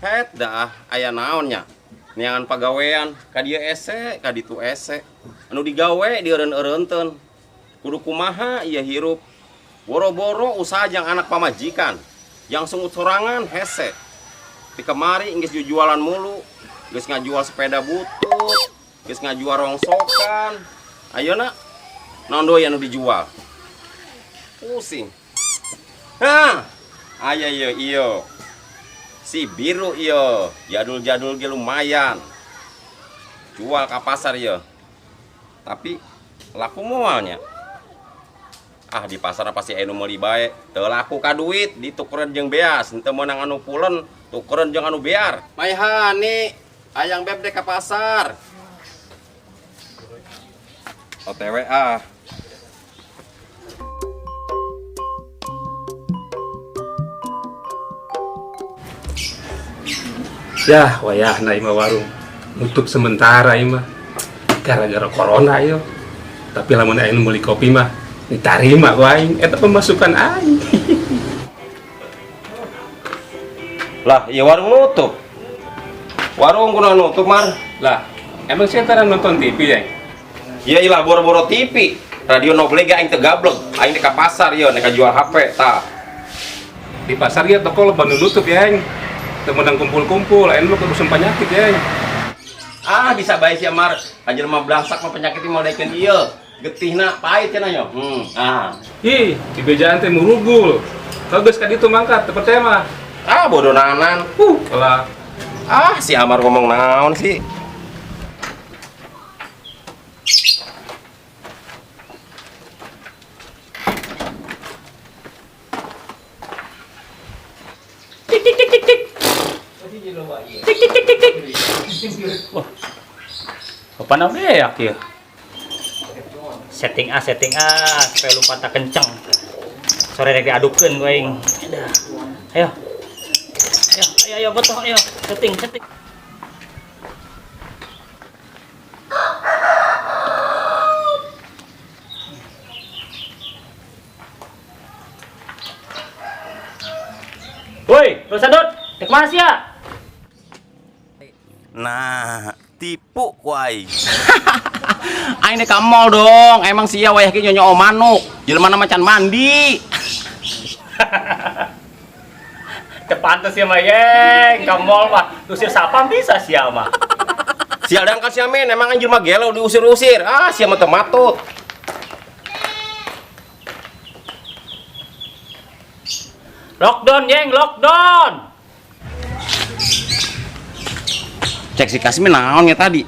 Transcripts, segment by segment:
Het dah aya naonnya. Neangan pagawean ka dieu ese, ka ditu ese. Anu digawe dieureun-eureunteun. Kudu kumaha ieu hirup. Boro-boro usaha jang anak pamajikan. Yang sungut sorangan hese. Di kemari geus jujualan mulu, geus ngajual sepeda butut, geus ngajual rongsokan. Ayeuna naon deui anu dijual? Pusing. Hah, aya ieu ieu. Si biru ieu, jadul-jadul ge lumayan. Jual ka pasar ieu. Tapi laku moalnya. Ah, di pasar pasti anu meuli bae, teu laku ka duit, ditukereun jeung beas, henteu meunang anu pulen, tukereun jeung anu bear. Maihani, ayang beb dek ka pasar. OTW ah. Yah, wayahna ieu mah warung nutup sementara ieu mah gara-gara corona ieu. Tapi lamun aya nu meuli kopi mah ditarima ku aing, eta pemasukan aing. Lah, ieu warung nutup. Warung kunaon nutup, Mar? Lah, emang sia tara nonton TV, Yang? Ya ilah boro-boro TV. Radio no beli aing teu gablek. Aing teh ka pasar ieu nek jual HP tah. Di pasar ge toko loba nu nutup, Yang. Teu meunang kumpul-kumpul, aing mah kudu penyakit, Yang. Ah, bisa bae sia, Mar. Anjir mah blangsak mah penyakit mah daekeun ieu. Getihna pahit cenah yo. Ah. Ih, di bejaan teh murugul. Kalau geus ka ditu mangkat, teu percaya mah. Ah, bodoh nanan. Lah. Ah, si Amar ngomong naon sih? Tik tik tik tik tik. Tik tik tik tik tik. Wah. Kapan beak ya? Setting A, supaya lupa tak kenceng. Sore rek diadukeun ku aing. Ayo. Ayo, ayo, ayo, betul, ayo. Setting, setting. Woi, Rosadot, dek mana sih ya? Nah, tipu ku aing. Aing dek ka mall dong. Emang sia wayah ge nyonyo manuk. Jelema na macan mandi. Teu pantes ya mah yeng, ka mall mah usir sapam bisa sia mah. Sial dan sia men, emang anjir mah gelo diusir-usir. Ah, sia mah teu matut. Lockdown yeng, lockdown. Cek si Kasmi naon ya tadi?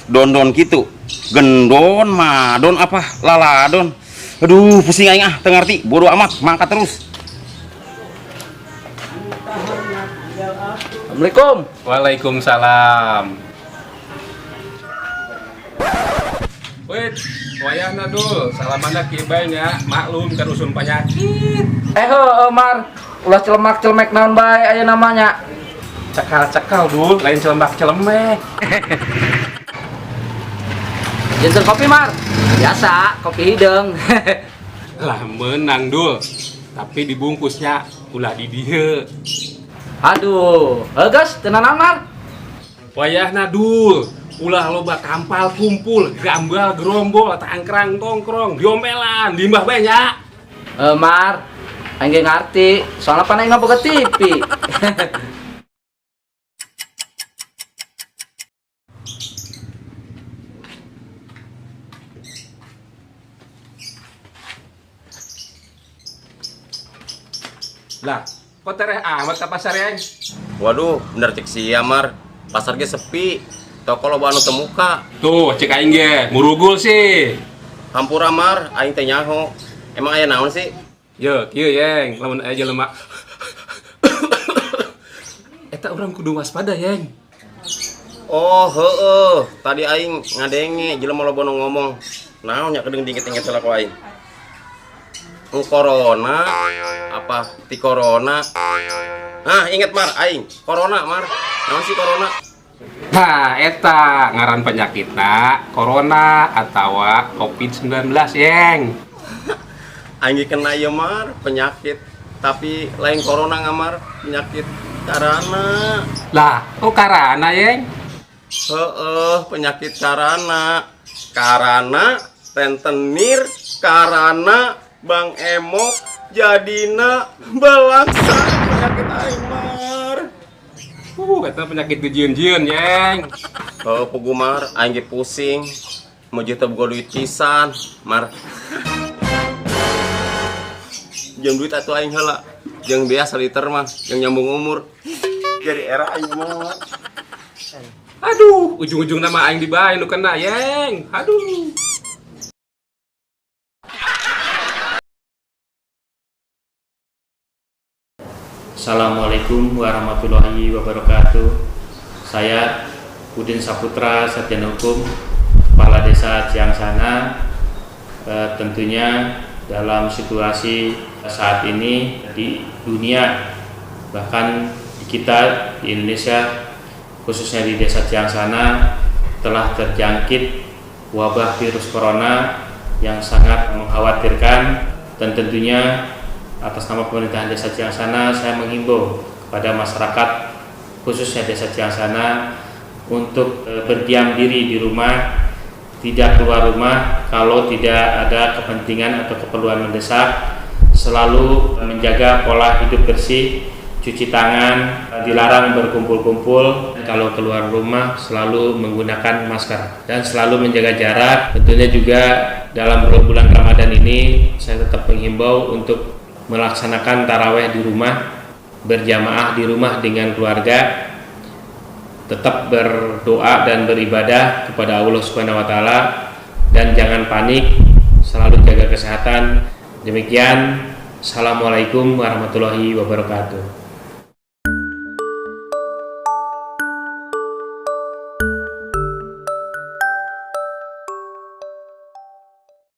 Don-don gitu. Gendon, madon apa? Laladon. Aduh, pusing aing ah, teu ngarti. Bodoh amat, mangkat terus. Assalamualaikum. Waalaikumsalam. Wait, wayahna dul, salamana kieu bae nya, maklum kan usum penyakit. Heueuh Mar, ulah celemak-celemek naon bae aya namanya. Cekal-cekal dul, lain celemak-celemek. Jensen kopi Mar, biasa kopi hideung. Lah menang dul, tapi dibungkusnya ulah di dieu. Aduh, heuh geus teu nanaon Mar. Wayahna dul, ulah loba kampal kumpul, gambal gerombol, tangkrang tongkrong, diombelan, limbah bae nya. Mar, aing ge ngarti, soalna pan aing mah boga TV. Lah, kok tereh amat ka pasar yang? Waduh, bener cek sia Mar. Pasar ge sepi. Toko loba anu teu muka. Tuh, cek aing ge, murugul sih. Hampura Mar, aing teh nyaho. Emang aya naon sih? Yo, kieu yeng, lamun aya jelema. Eta urang kudu waspada yeng. Oh, heueuh. Tadi aing ngadenge jelema loba nu ngomong. Naon nya kedeung diinget-inget heula ku aing. Corona apa ti corona? Nah, inget Mar, aing corona Mar. Naon sih corona? Nah, eta ngaran penyakitna corona atawa COVID-19 yeng. Aing ge kena ieu Mar, penyakit tapi lain corona ngamar, penyakit karana. Lah, oh karana, Yeng. Heeh, penyakit karana. Karana rentenir, karana Bang Emok jadina balaksa penyakit aing, Mar. Eta penyakit dijieun-jieun, Yeng. Heuh, pugu, Mar, aing ge pusing. Mau teu boga duit pisan, Mar. Jeung duit atuh aing heula. Jeung biasa liter mah, jeung nyambung umur. Jadi era aing mah. Aduh, ujung-ujung nama aing dibae nu kena, Yeng. Aduh. Assalamualaikum warahmatullahi wabarakatuh. Saya Udin Saputra, Sarjana Hukum, Kepala Desa Ciangsana. Tentunya dalam situasi saat ini di dunia, bahkan di kita di Indonesia, khususnya di Desa Ciangsana, telah terjangkit wabah virus corona yang sangat mengkhawatirkan, dan tentunya atas nama pemerintahan Desa Ciangsana saya menghimbau kepada masyarakat khususnya Desa Ciangsana untuk berdiam diri di rumah, tidak keluar rumah kalau tidak ada kepentingan atau keperluan mendesak, selalu menjaga pola hidup bersih, cuci tangan, dilarang berkumpul-kumpul, kalau keluar rumah selalu menggunakan masker dan selalu menjaga jarak. Tentunya juga dalam bulan Ramadan ini saya tetap menghimbau untuk melaksanakan taraweh di rumah, berjamaah di rumah dengan keluarga, tetap berdoa dan beribadah kepada Allah Subhanahu wa taala, dan jangan panik, selalu jaga kesehatan. Demikian, assalamualaikum warahmatullahi wabarakatuh.